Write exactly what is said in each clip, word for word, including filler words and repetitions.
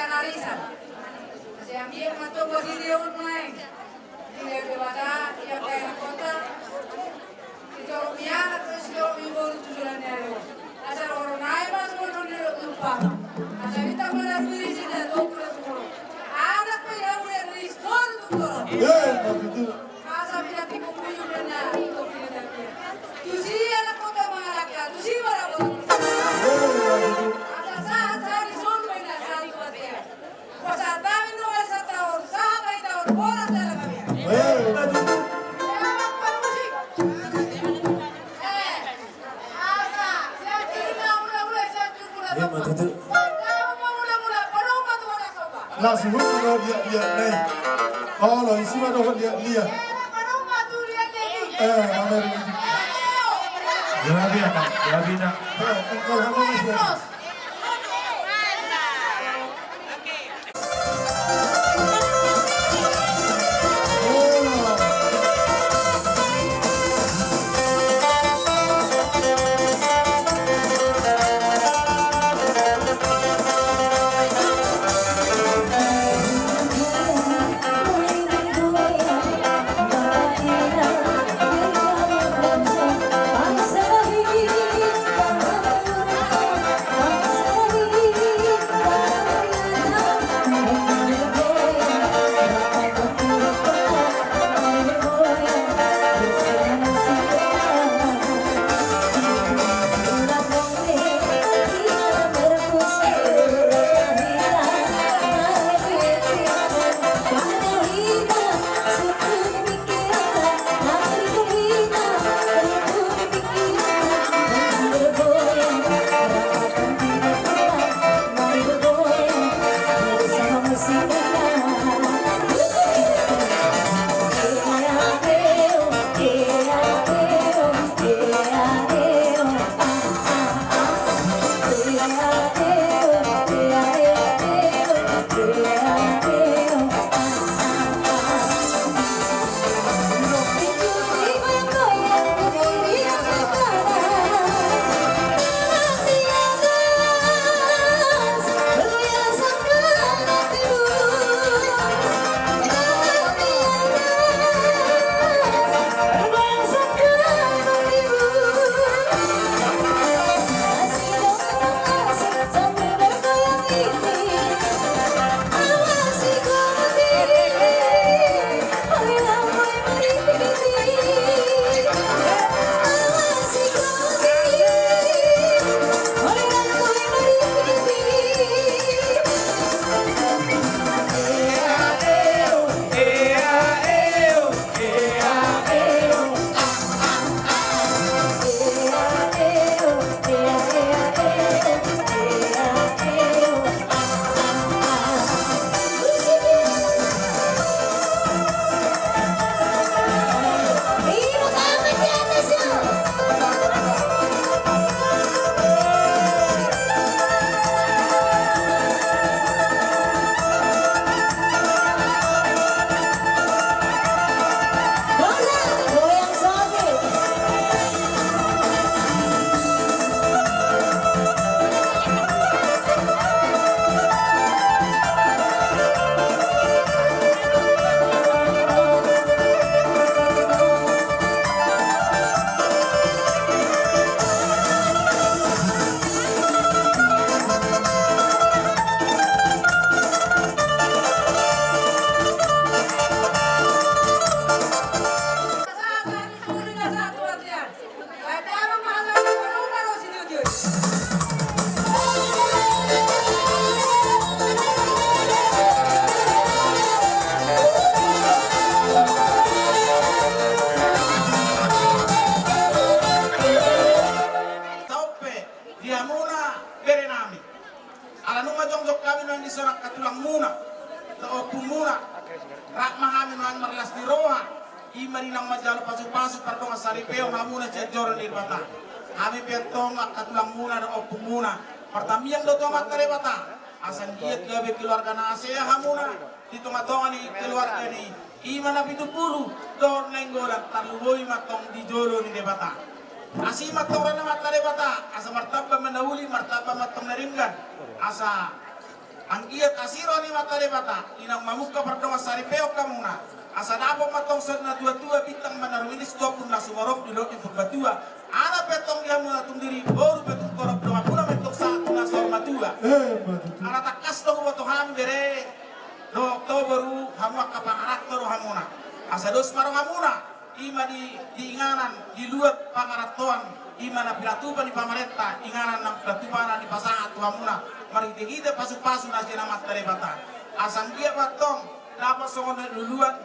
Arisan. Sai anggiat ma tong marhite on nuaeng dilehon Debata ia pe anak kota. Sitolopi anak dohot sitolopi boru tu joloan ni ari on. Asa dohonon nai ma songon na nidok ni umpama. Asa bintang ma na rumiris, inda togu na sumorop. Anak pe na rumiris, boru tu boru. Emma tutu. Asa pinantikhon bujur ma na tutu pinantikhon. Tusi anak kota mangalangka, tusi ma na boru. Emma tutu. Asa sahat sahat ni solu ma na sahat tu bontean. Hupasahat hami nunga sahat taon, sahat hami taon, horas jala gabe. Emma tutu. Emma tutu. Emma tutu. Langsung hutu do dia dia nih. Olo, isi ma dohot dia dia. Eh, mana ini? Dia dia, Pak. Dia dia. Eh, engkau sama masih. Taon pe di hamuna bere nami. Ala nunga jongjong hami nuaeng dison angka tulangmuna dohot ompunmuna, rap ma hami nuaeng marlas ni roha. I ma di na manjalo pasupasu pardongansaripeon hamuna sian joro ni Debata. Hami pe antong angka tulangmuna dohot ompunmuna, martamiang do tu Amanta Debata asa anggiat gabe keluarga na hasea hamuna di tongatonga ni keluarga ni i ma na pitu pulu dohot Nainggolan, tarlumobi ma antong di jolo ni Debata. Asi ma antong roha ni Amanta Debata asa martamba ma na uli, martamba ma antong na denggan, asa Anggiat asi roha ni Amanta Debata, i naung mamungka pardongan saripeon hamuna. Asa dapot ma antong sian natuatua bintang ma na rumiris tu ombun na sumorop di dolok ni Purbatua. Ala pe antong di hamuna tung diri, boru pe tung torop, donganmuna ma antong sahat tu na saur matua. Eh, ma tutu. Ala tangkas do huboto hami bere dohot boru, hamu angka pangaranto do hamuna. Asa dos ma rohamuna. I ma di, di inganan, di luat pangarantoan, i ma na pinatupa ni pamarenta, inganan na pinatupana dipasahat tu hamuna marhitehite pasupasu na sian Amanta Debata. Asa anggiat pe antong dapot songon na niluluan,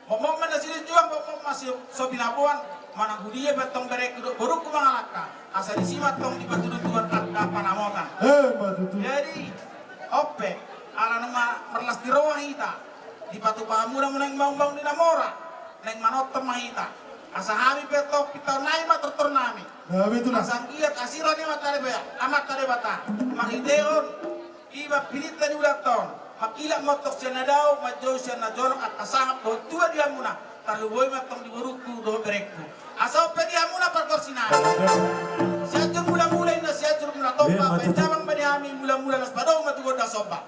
mokmok ma na silinjuang, mokmok ma si, so binaboan, manang hudia pe antong berengku dohot borungku mangalangka, asa disi ma antong dipatudutuhon angka panamotan. Eh, ma tutu. Jadi, on pe, ala nunga marlas ni roha hita, dipatupa hamuna ma naeng mangunbangun ni na mora, naeng manortor ma hita. Asa hami pe antong pintaonnami ma tortornami. Nah, betul lah. Asa anggiat asi roha ni Amanta Debata, Amanta Debata. Marhitehon i ma pininta ni ulaonta on, mangkilap ma antong sian na dao, manjou sian na jonok, angka sangap dohot tua di hamuna, tarlumobi ma antong di borungku dohot berengku. Asa on pe di hamuna pargonsinami. Sianjur mulamula inna sianjur mula tompa, eh, ma tutu. Baen damang ma di hami mulamula, laos padomu ma tu gondang somba.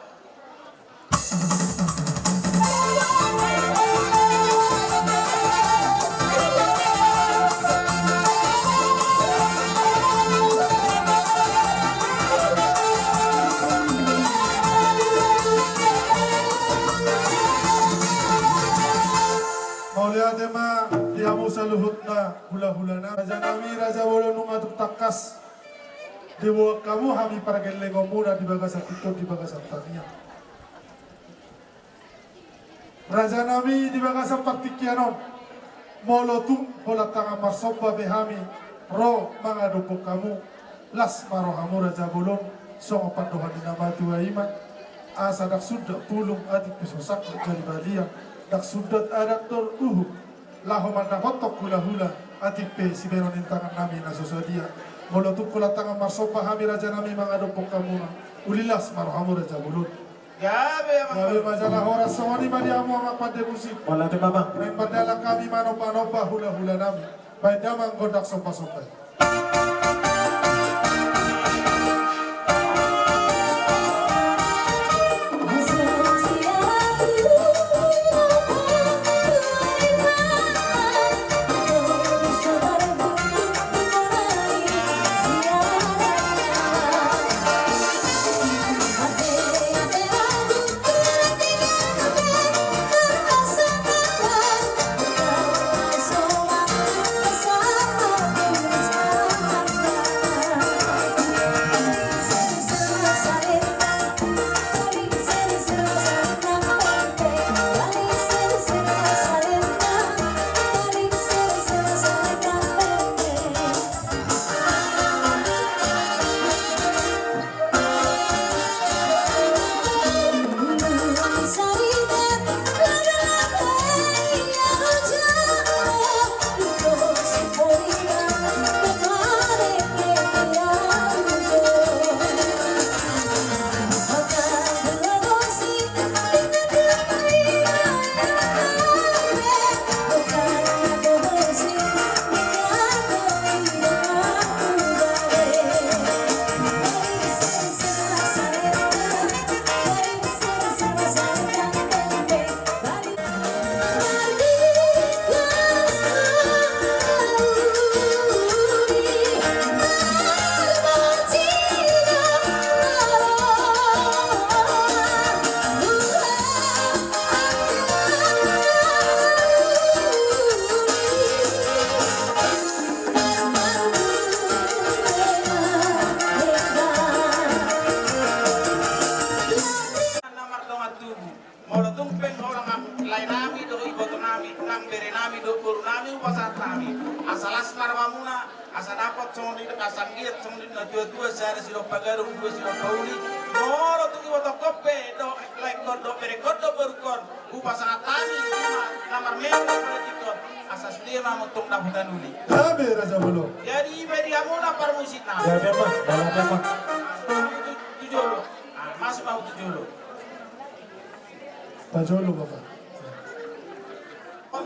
Mauliate ma di hamu saluhutna hulahulanami. Rajanami, raja bolon, nunga tung tangkas diboan hamu hami pargellengonmuna di bagasan tingki on, di bagasan tangiang. Rajanami, di bagasan partingkian on, molo tung holan tangan marsomba be hami ro mangadophon hamu, las ma rohamu raja bolon, songon pandohan ni na matua i ma, asa ndang sundat pulung atik pe so sangkot jadi balian, ndang sundat adat dohot uhum laho mandapothon hulahula, atik pe sibahenon ni tangannami na so sadia. Molo tung holan tangan marsomba hami rajanami mangadophon hamuna, uli las ma rohamu raja bolon. Gabe, amang. Gabe ma jala horas. Songon i ma di hamu amang pande musik. Mauliate ma, amang. Naeng mardalan hami manombanomba hulahulanami. Baen damang gondang sombasomba i. Na mardongan tubu. Molo tung pe holan laenami dohot ibotonami, nang berenami dohot borunami hupasahat hami. Asa las ma rohamuna, asa dapot songon i, asa anggiat songon i na tuatua, sada silompa gadong, dua silompa uli. Molo tung ibotohon pe dohot laengkon dohot berengkon dohot borungkon, hupasahat hami i ma na marmeong di tingki on. Asa sude ma hamu antong dapotan uli. Gabe raja bolon. Jadi i ma di hamuna parmusiknami. Gabe ma, gabe ma. Asa tu, tu jolo. Ah, masuk ma hamu tu jolo. Pajolo, Bapak.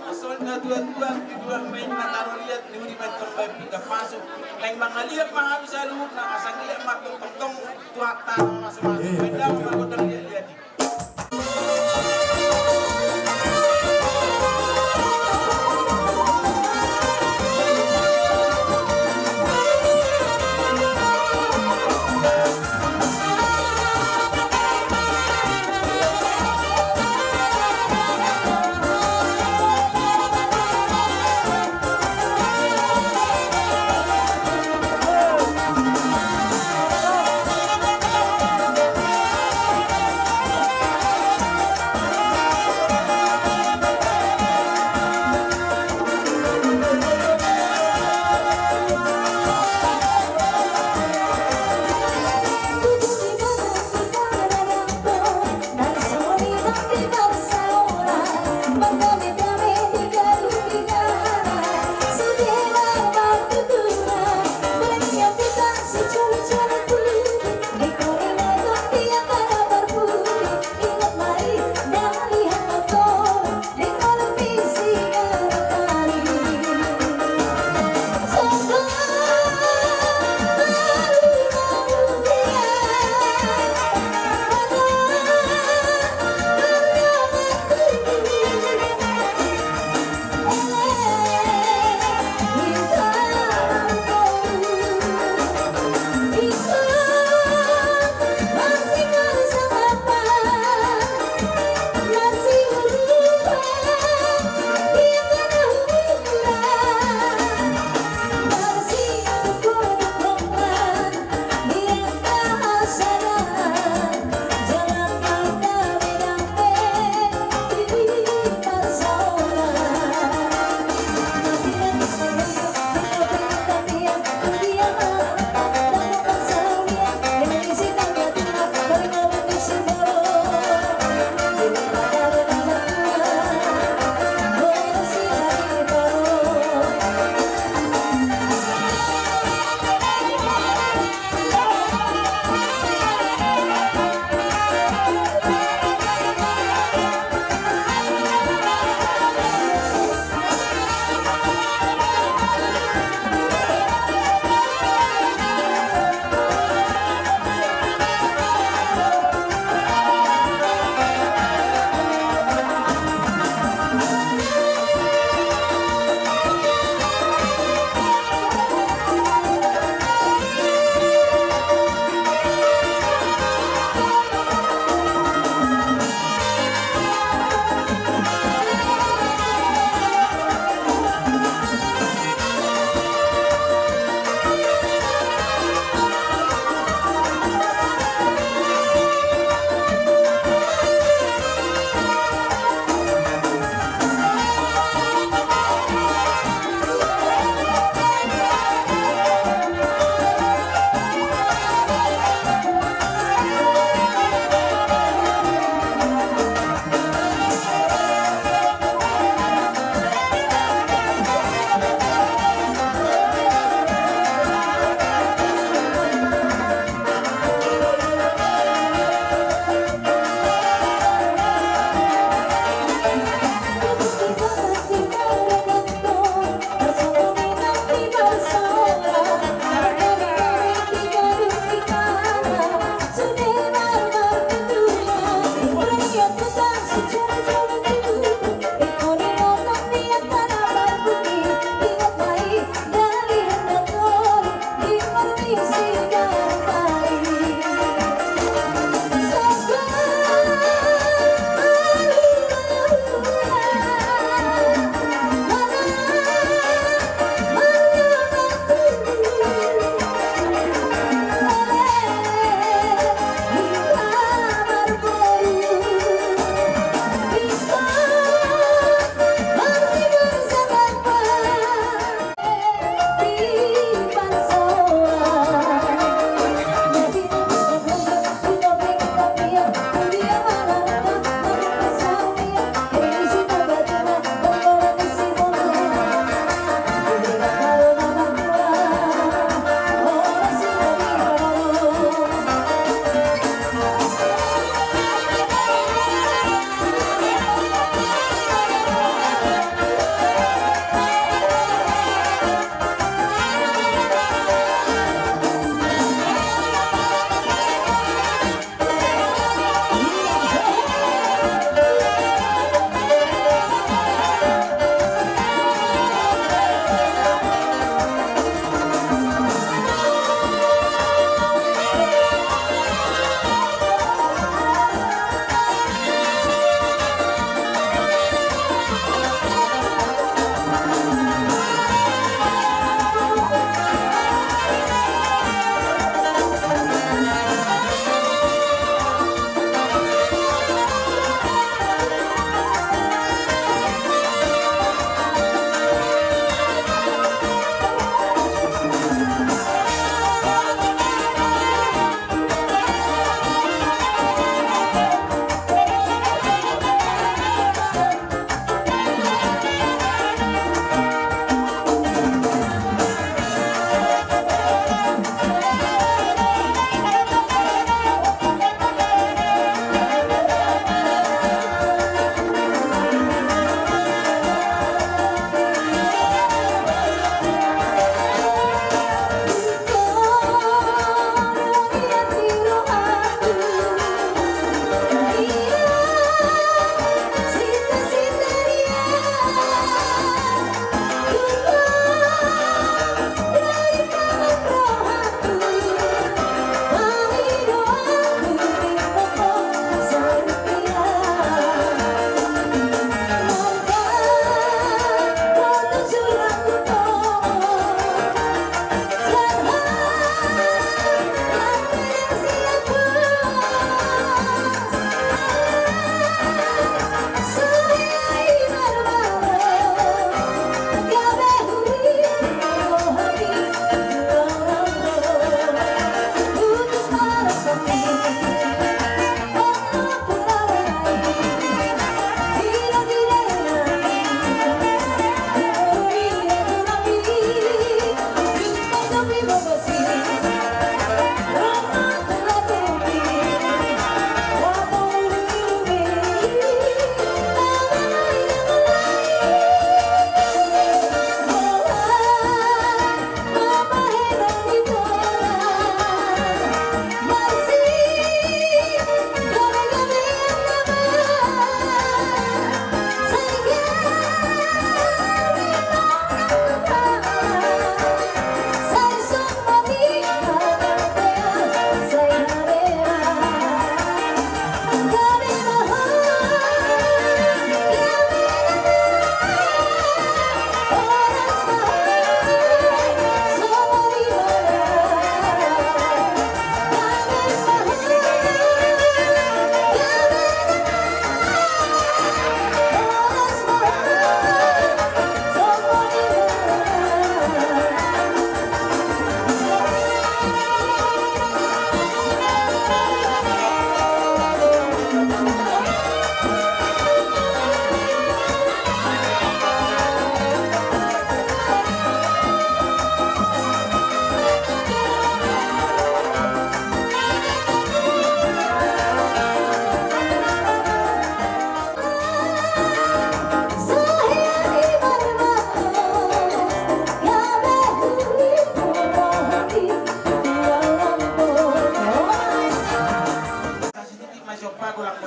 Songon na tua-tua, di dua main na tano liat, di udi main tong baen pinggan pasu. Naeng mangaliat ma hami saluhutna, asa liat ma tong tong tong, tu hata na mamasu-masu. Main damang ma gondang liat-liat i.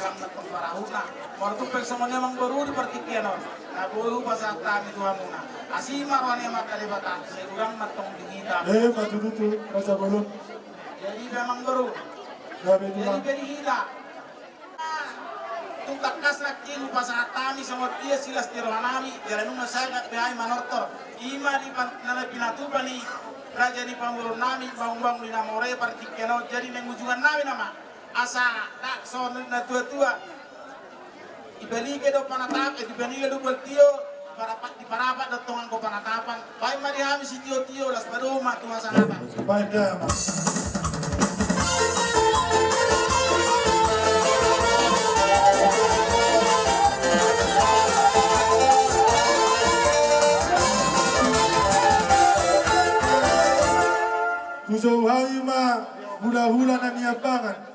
Mantong parahutna. Molo tung pe songon i amang boru di partingkian on, na boi hupasahat hami tu hamuna. Asi ma roha ni Amanta Debata, sai godang mantong di hita. Eh, ma tutu tu, Raja Bolon. Jadi pe amang boru. Jadi pe di hita. Tung tangkas nangkin hupasahat hami songon dia silas ni roha nami, jala nunga sagat be hami manortor. I ma di pan-, na pinatupa ni raja ni pamoruon nami, bangun-bangun ni na more partingkian on, jadi naeng ujungan nami nama. Asa, na, songon na tua-tua. Dibalige do panatap-, eh, dibalige do bual tio, parapat, diparapat do tong anggo panatapan. Baen ma di hami sitio-tio, laos padomu ma tu hasangapon. Baen da ma. Hujou hami ma hula-hula na niambangan.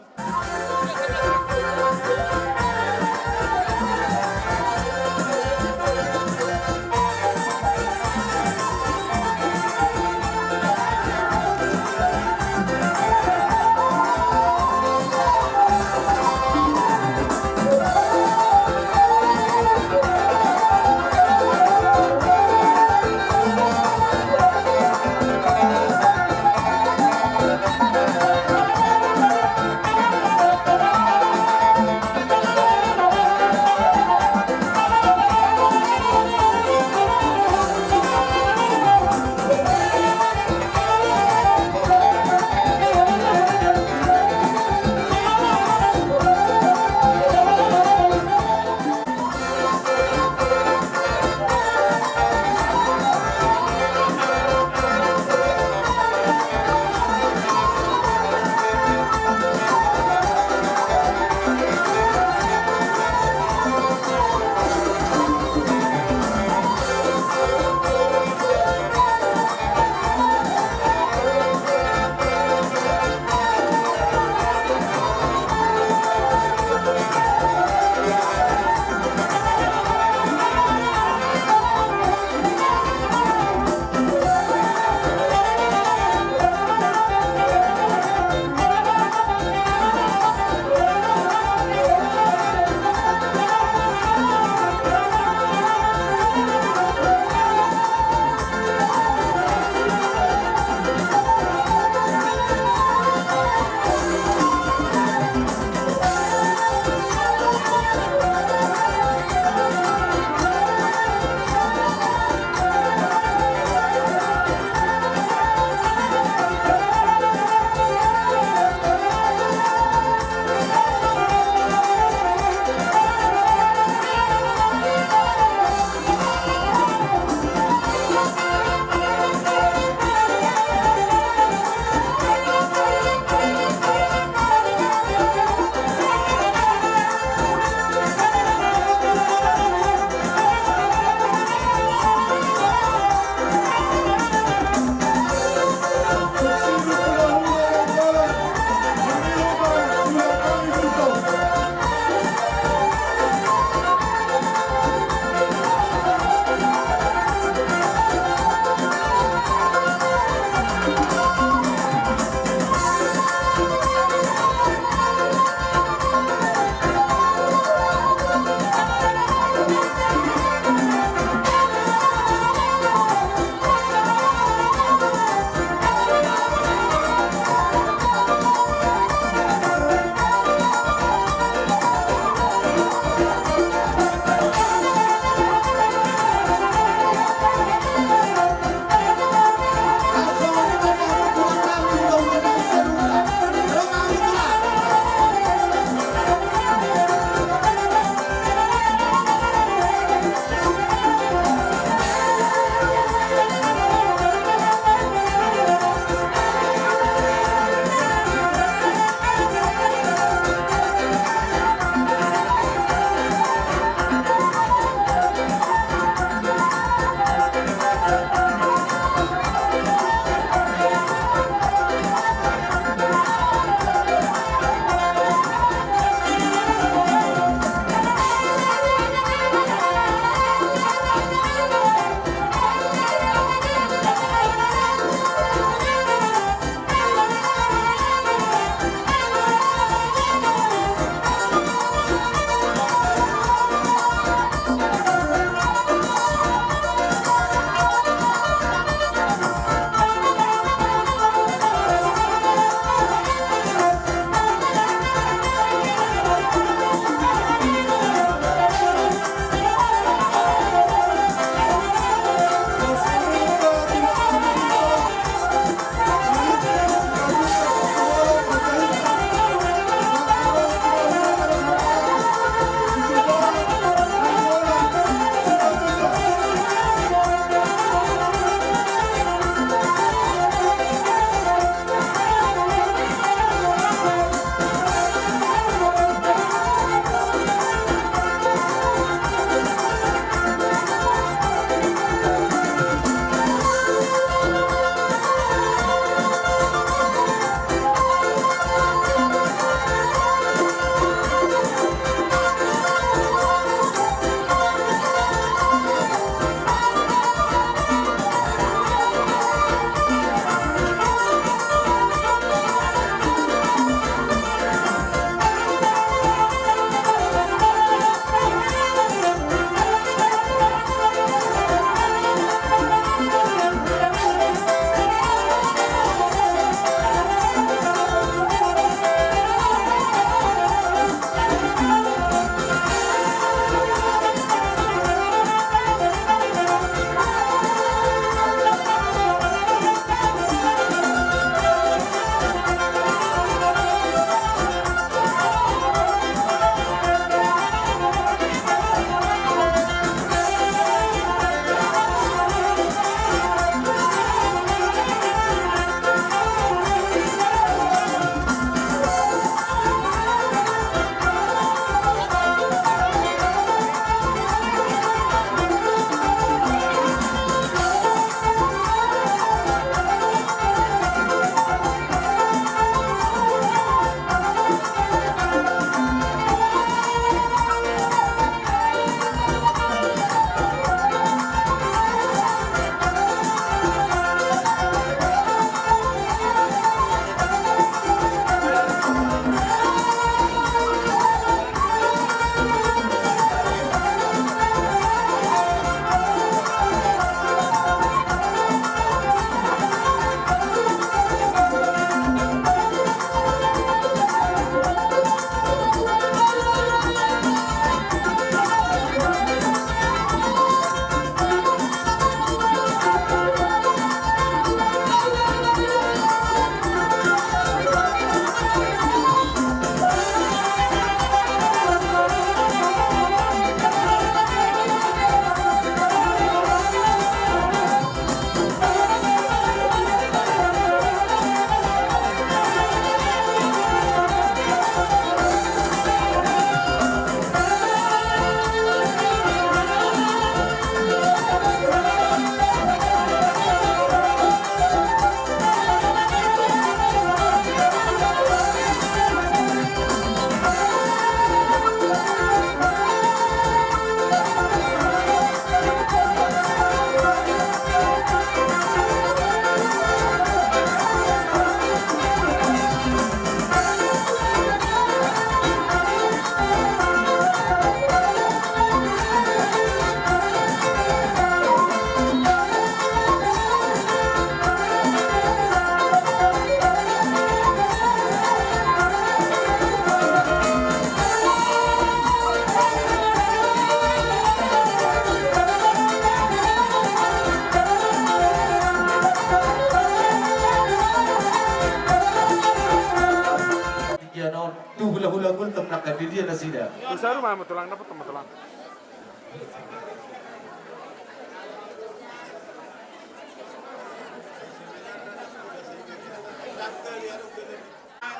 Nasida. Bisa rumah mau tulang, dapat teman tulang.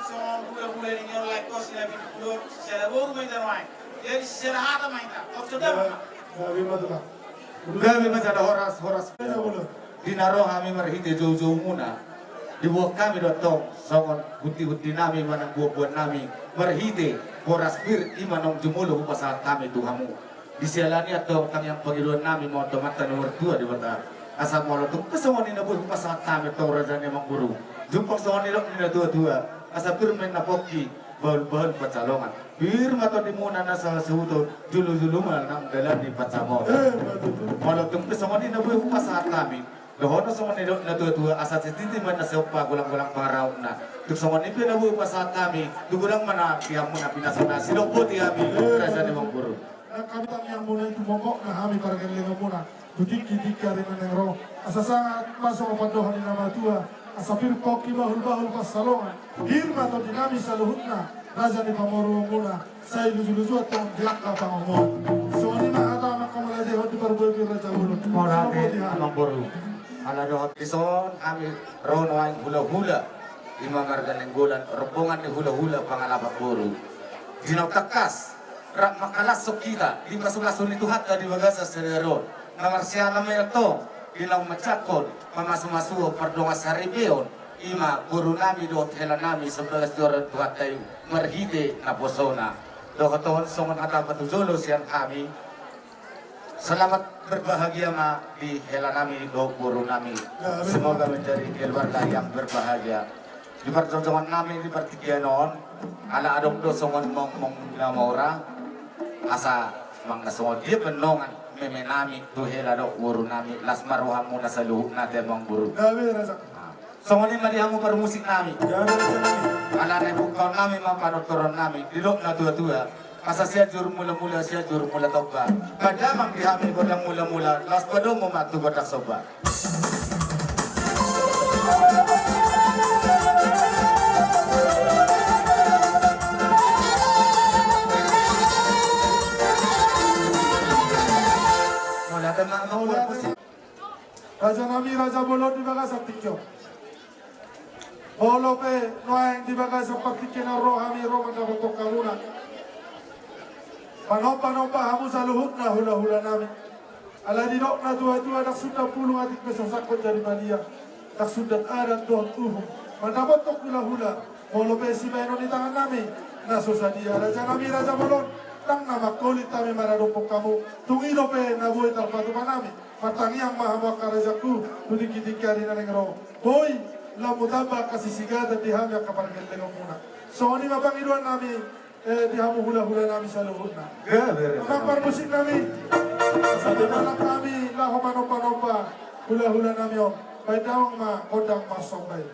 Songon hulahula ni on, lae, kos na pinggulon, sisada boru ma hita nuaeng. Jadi sisada hata ma hita. Kos sedang. Gabe ma tulang. Gabe ma sada horas, horas. Di na ro hami marhite joujoumuna, diboan hami do tong songon huntihuntinami manang boanboannami marhite boras pir i ma naung jumolo hupasahat hami tu hamu. Di siala ni i antong tangiang pangidoannami ma on tu Amanta na martua Debata, asa molo tung pe songon i na boi hupasahat hami antong raja ni amangboru, jumpang songon nidok ni natuatua, asa pir ma inna pongki, bahulbahul pansalongan. Pir ma tondimuna na sahasuhuton, julujulu ma nang dalan ni pansamotan. Molo tung pe songon i na boi hupasahat hami, dohonon songon nidok ni natuatua, asa sititi ma inna siompa, golanggolang pangarahutna. Tung songon i pe na boi hupasahat hami, tung godang ma na di hamuna pinasuna, sidok boti hami raja ni amangboru. Nang hami tangiangmuna i tu momokna hami pargellengonmuna tu tingkitingki ari na naeng ro. Asa sangap ma songon pandohan ni na matua, asa pir pongki, bahulbahul pansalongan. Pir ma tondinami saluhutna, raja ni pamoruonmuna, sai lujuluju antong di angka pangomoan. Songon i ma hata manghamauliatehon di parbue pir raja bolon. Mauliate, amangboru. Ala dohot dison hami ro nuaeng hulahula, i ma marga Nainggolan, rombongan ni hulahula pangalapan boru. Di naung tangkas rap mangkalashon hita di pasupasu ni Tuhanta di bagasan sadari on, na marsiala ma i antong di naung manjangkon, mamasumasuhon pardongansaripeon, i ma borunami dohot helanami Sombagas Joran Tuhanta i marhite naposona. Dohot on songon hata patujolo sian hami. Selamat berbahagia ma di helanami dohot borunami. Semoga menjadi keluarga yang berbahagia. Di parjongjongannami di partingkian on, ala adong do songon mongmong na mora, asa manang songon dia pe nongan memenami tu hela dohot borunami, las ma rohamuna saluhutna ate amangboru. Gabe raja. Songon i ma di hamu parmusiknami. Alana i bungkaonnami ma panortoronnami, didok natuatua, asa Sianjur Mulamula, Sianjur Mula Tompa. Mandamang di hami gondang mulamula, laos padomu ma tu gondang somba. Mauliate ma, mauliate. Rajanami raja bolon di bagasan tingki on. Olo pe nuaeng di bagasan partingkian on ro hami ro mandapothon hamuna. Manombanomba hamu saluhutna hulahulanami. Alai didok natuatua, ndang sundat bulung atik pe so sangkot jadi badia. Ndang sundat adat dohot uhum mandapothon hulahula molo pe sibahenon ni tangannami na so sadia. Rajanami raja bolon, ndang na mangkolit hami maradophon hamu. Tung i dope na boi tarpatupa nami. Martangiang ma hamu angka rajangku tu tingkitingki ari na naeng ro. Boi lam hutamba angka sisigatan di hami angka pargellengonmuna. Songon i ma pangidoannami, eh, di hamu hulahulanami saluhutna. Gabe raja. Amang parmusiknami. Asa manang hami laho manombanomba hulahulanami on. Baen damang ma gondang marsomba i.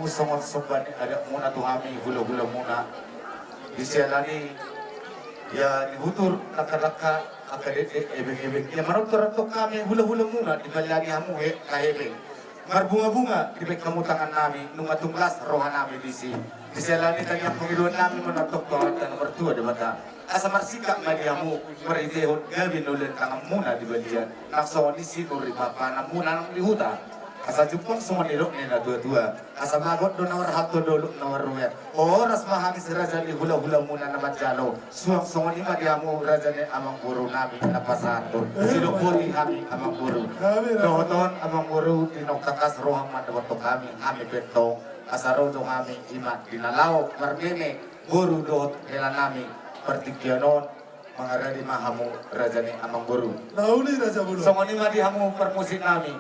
songon somba ni adatmuna tu hami hulahulamuna. Di siala ni, ia, nihutur dangkadangka, angka dekdek, ebeng-ebeng, ia, manortor antong hami hulahulamuna, dipailani hamu he, hahebeng. Marbungabunga dibaen hamu tangannami, nunga tung las rohanami disi. Di siala ni tangiang pangidoannami ma antong tu Amanta na martua Debata, asa marsingkat ma di hamu marhitehon gabe na uli tanganmuna di balian, nang songon i sinur ni pahanpahananmuna nang di huta. Asa jumpang songon nidok ni natuatua, asa magot do na marhalto, dolok na maruet. Horas ma hami si raja ni hulahulamuna na manjalo. Suang songon i ma di hamu raja ni amangborunami na pasahathon. Sidok boti hami amangboru. Dohot on amangboru, di naung tangkas roham mandapothon hami, hami pe antong asa ro jo hami, i ma di na laho marmeme boru dohot helanami partingkian on. Mangaradi ma hamu raja ni amangboru. Na uli raja bolon. Songon i ma di hamu parmusiknami.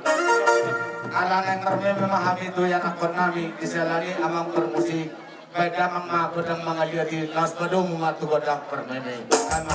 Ala naeng marmeme ma hami tu ianakkonnami, di siala ni amang parmusik. Baen damang ma gondang mangaliat i, laos padomu ma tu gondang parmeme. Ai ma.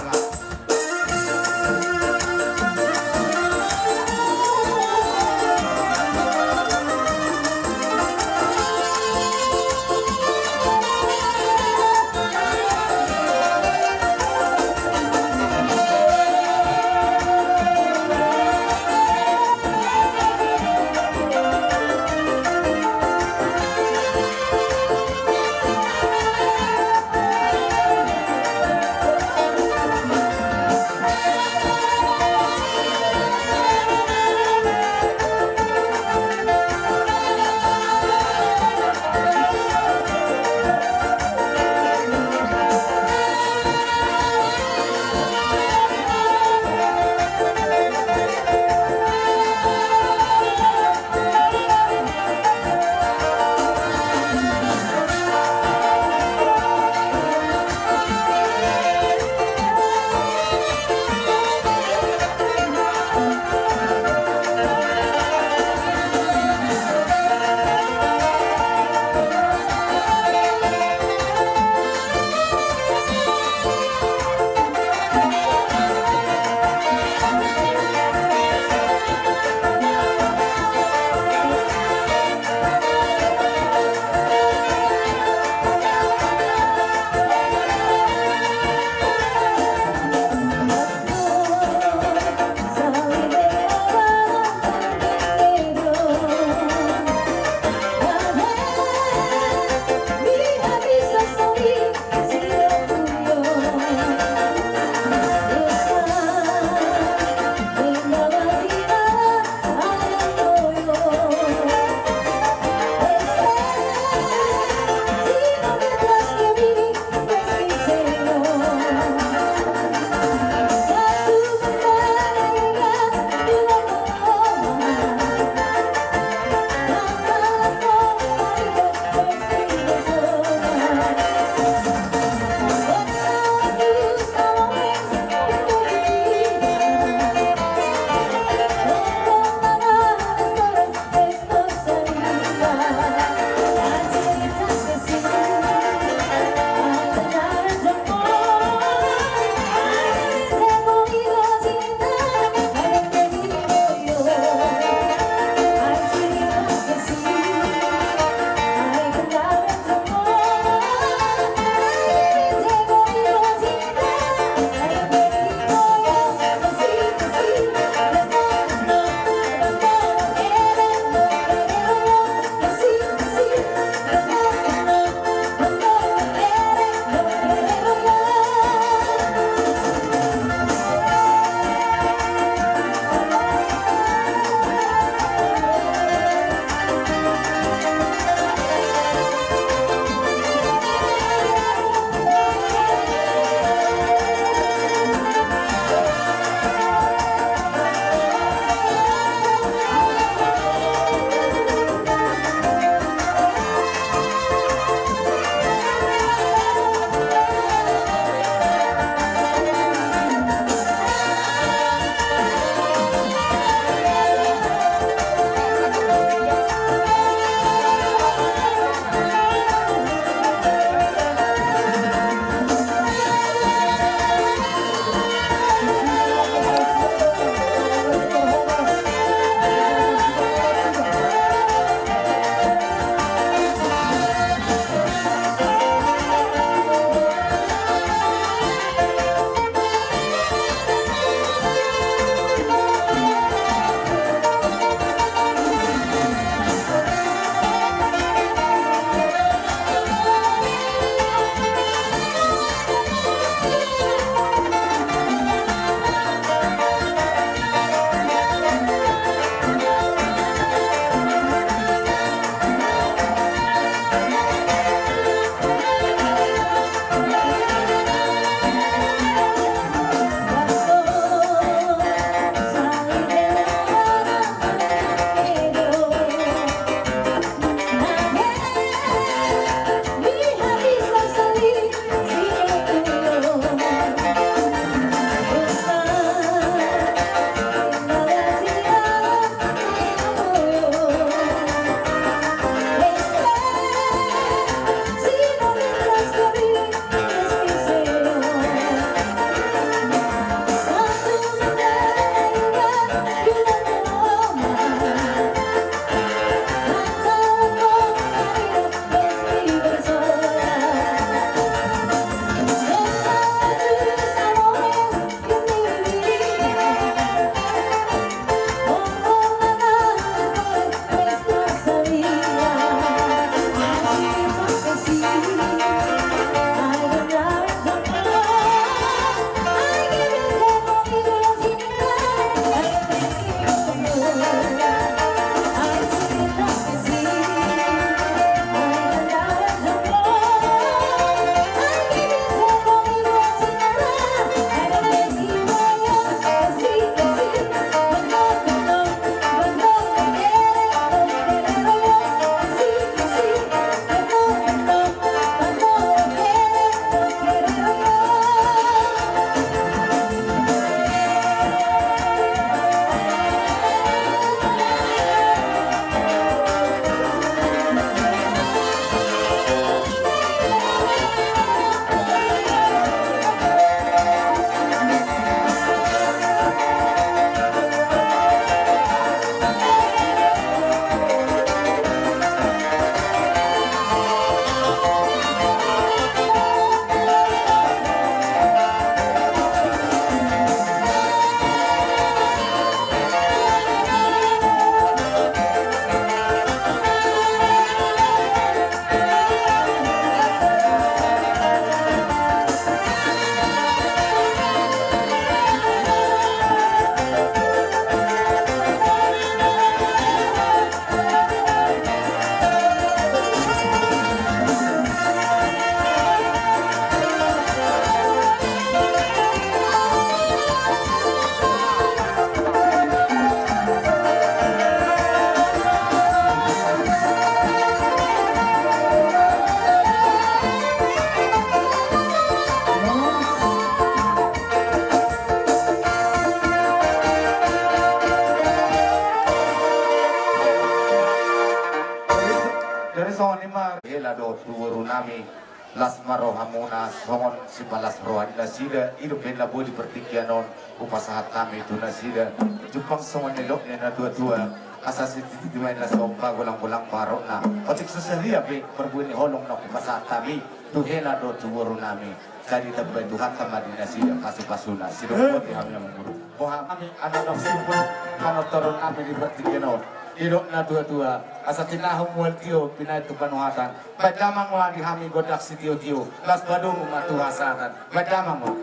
Las ma rohamuna songon sipalas roha ni nasida, i dope na boi di partingkian on hupasahat hami tu nasida. Jumpang songon nidok ni na tuatua, asa sititi ma i na somba, golanggolang pangarahutna. Otik so sadia pe parbue ni holong na hupasahat hami tu hela dohot tu boru nami, sai ditambai Tuhanta ma di nasida pasupasuna. Sidok boti hami amang boru. Boha hami anak na simpul, anak torun nami di partingkian on. Didok na tuatua, asa tinahu mual tio, pinaet tu panuhatan. Baen damang ma di hami gondang sitiotio, laos padomu ma tu hasahatan. Baen damang ma.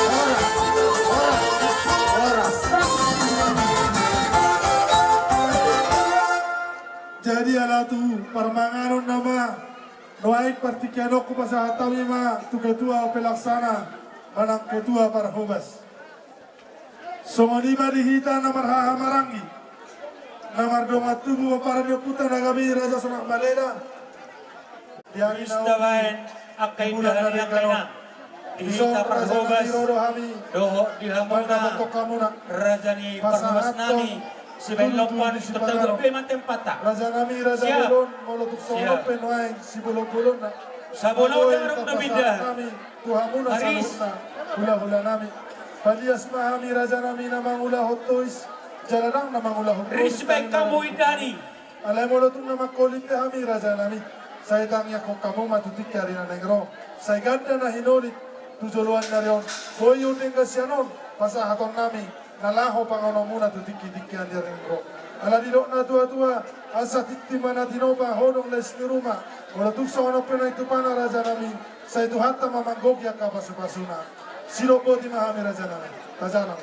Horas, horas, horas. Jadi ala tu parmanganon nama, nuaeng partingkian on hupasahat hami ma tu ketua pelaksana manang ketua parhobas. Songon i ma di hita na marhaha maranggi, na mardongan tubu pomparan ni ompunta na gabe i Raja Sonak Malela. Di ari na uli, tabaen angka indahan ni angka inang, di hita parhobas dohot di hamuna raja ni parhobas nami, sibaen lompan, tertanggung be ma tempatna. Raja nami, raja bolon, molo tung songon on pe nuaeng sibolonbolonna. Sabolo jarum na pinda. Tu hamuna saluhutna hulahula nami. Palias ma hami raja nami na mangulahon tois, jala ndang na mangulahon tois. Respect hamu indahan i. Alai molo tung na mangholit pe hami raja nami, sai tangiangkon hamu ma tu tingki ari na naeng ro. Sai ganda na hinolit tu joloan ni ari on. Boi hudenggan sian on pasahaton nami na laho panganon muna tu tingki-tingki ni ari na naeng ro. Ala didok na tuatua, asa tintin ma na tinopa, hodong lais ni ruma. Molo tung songon on pe na i tupana raja nami, sai Tuhanta ma manggohi angka pasupasuna. Sidok boti ma hami raja nami. Tajalang.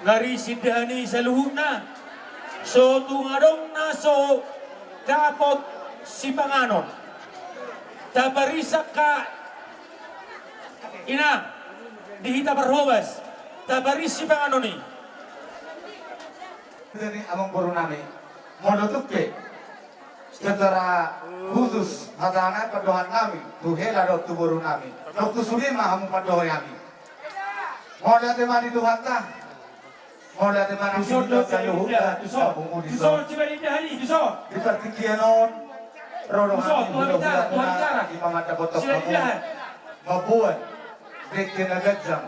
Nari sindahan i saluhutna, so tung adong na so dapot sipanganon. Taparis angka inang di hita parhobas, taparis sipanganon i. Jadi amang boru nami, molo tung pe secara khusus hatana pandohan nami tu hela dohot tu boru nami, nunga tu sude ma hamu pandohon hami. Mauliate ma di Tuhanta. Mauliate ma nang di hita saluhutna. Di partingkian on ro do hami hulahula muna, i ma mandapothon hamu mamboan dengke na ganjang,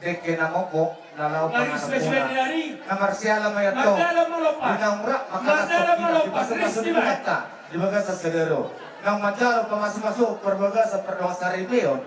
dengke na mokmok, na laho panganon muna. Na marsiala ma i antong di naung rap mangkanas hita di pasupasu ni Tuhanta di bagasan sadari on. Naung manjalo pamasumasu parbagasan pardongan saripeon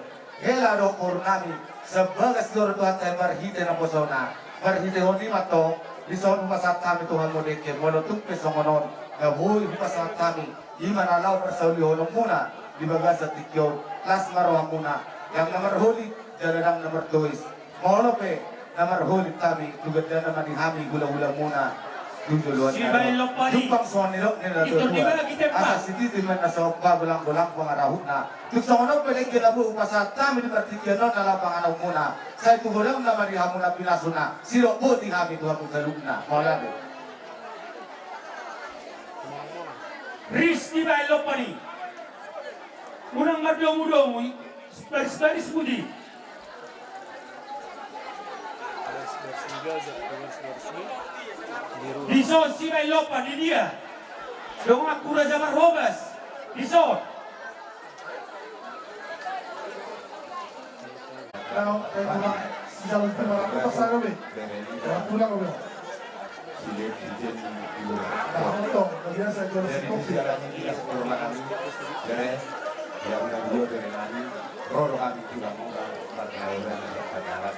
hela dohot boru nami, sian bagas joro Tuhanta i marhite naposona. Marhite on i ma antong dison hupasahat hami tu hamu dengke, molo tung pe songon on na boi hupasahat hami, i ma na laho parsaulihononmuna di bagasan tingki on. Las ma rohamuna, ndang na marholit jala ndang na martois. Molo pe na marholit hami, tu gandana ma di hami hulahulamuna tu joloan ni ari on. Jumpang songon nidok ni na tuatua, asa sititi ma i na somba, golanggolang pangarahutna. Tung songon on pe dengke na boi hupasahat hami di partingkian on na laho panganonmuna, sai tu godangna ma di hamu na pinasuna. Sidok boti hami tu hamu saluhutna. Mauliate. Ris dibaen lompan i. Unang mardomudomu i. Baris-baris budi. Dison sibaen lompan, di dia? Donganku raja parhobas. Dison. Sijalo tu marangkup pasaga be. Tulang be. Jadi siala ni dia sekolah kami, jadi ya udah dua dari kami, roro kami tulang orang, orang orang yang pacaran,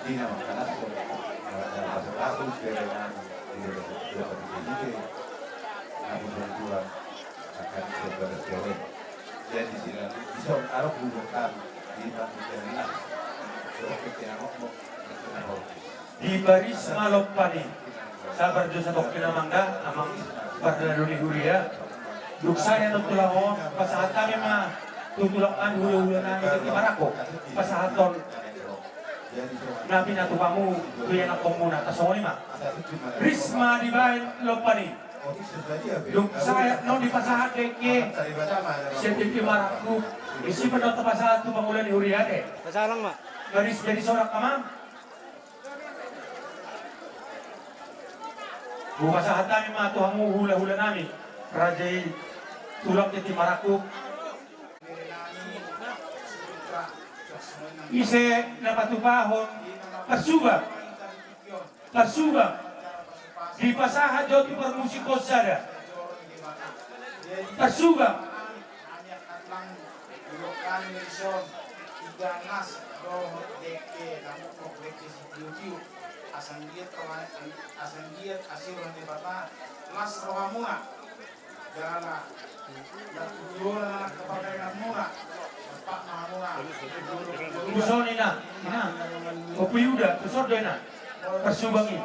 di nama kalas pun, orang yang masuk kasus dari kami, di dalam dua kali ini, aku berjuang akan sebagai cewek. Jadi siala ni, bisa arok bukan kami, di tempat yang lain, orang kecil mau, mau, mau. Dibaris ma lompan i. Sabar jo satongkin amang da, amang pardalan ni huria. Dung sae annon tulang on, pasahat hami ma tu tulang nami hulahula nami di marangkup pasahaton na pinatupamu tu ianakhonmuna, tarsongon i ma. Ris ma dibaen lompan i. Dung sae annon dipasahat dengke sian tingki marangkup, disi pe annon tapasahat tu pangula ni huria, ate. Tajalang ma. Gadis jadi sorak amang. Hupasahat hami ma tu hamu hulahula nami, raja i tulang tintin marangkup. Ise na patupahon, parsuba, parsuba. Dipasahat jo tu parmusik on sada. Parsuba. Asa anggiat roha, asa anggiat asi roha ni Debata, las rohamuna. Jala, na tujuan anak kepercayaan muna, dapat mamuna. Tuson ina, ina. Opu Yuda, tuson do ina. Parsubang i.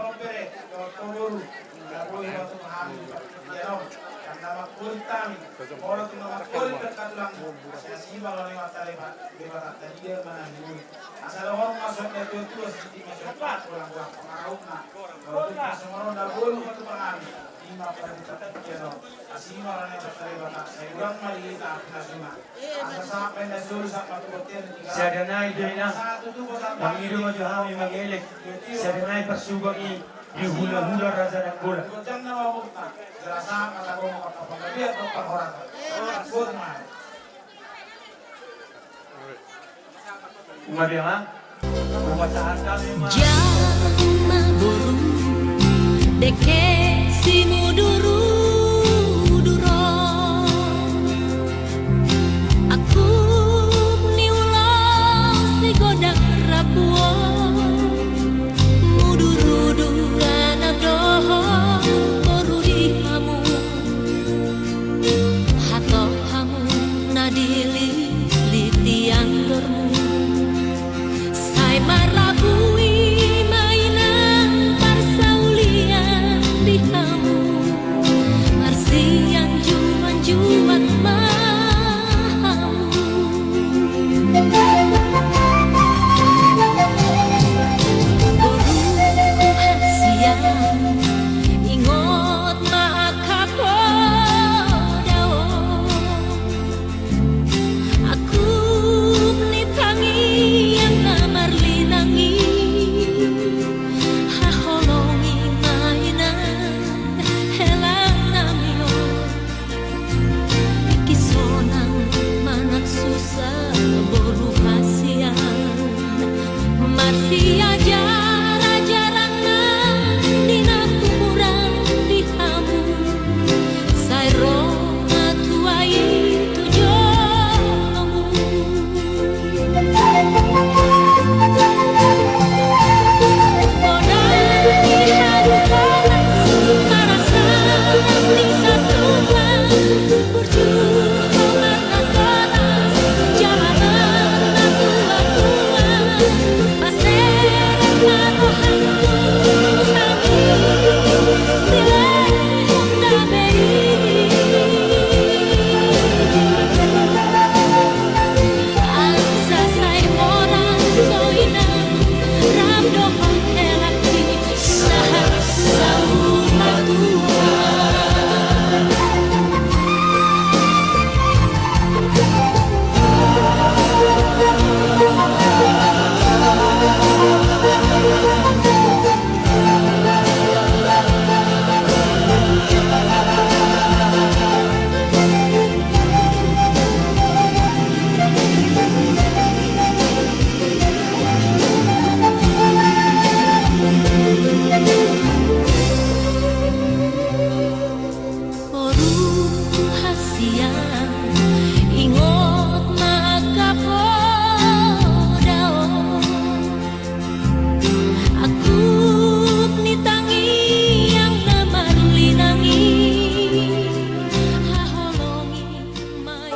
Sada nai do ina. Mangido ma jo hami mangelek. Sada nai parsubang i di hulahula Raja Nanggolan. Uma dia ma. Uma sahat kami ma. Jama boru, dengke si mudurudur on. Aku ni ulos si godang rapuon. Mudurudur anak dohot boru di hamu. Hatop hamu na dilili tiang dormu. Sai marlabui ma inang parsaulian di hamu. Marsianjuanjuan ma hamu. Boruku hasian, ingot ma angka poda on. Angkup ni tangiang na marlinang i, haholongi ma inang hela nami on. Tingki sonang manang susa boru hasian, marsiajarajaran nang di na hurang di hamu. Sai ro ma tua i tu jolomu. Poda ni haduan, marasa ni satuan, burju ma na horas, jalanan na tuatua. Boru hasian, ingot ma angka poda on. Angkup ni tangiang na marlinang i, haholongi ma i.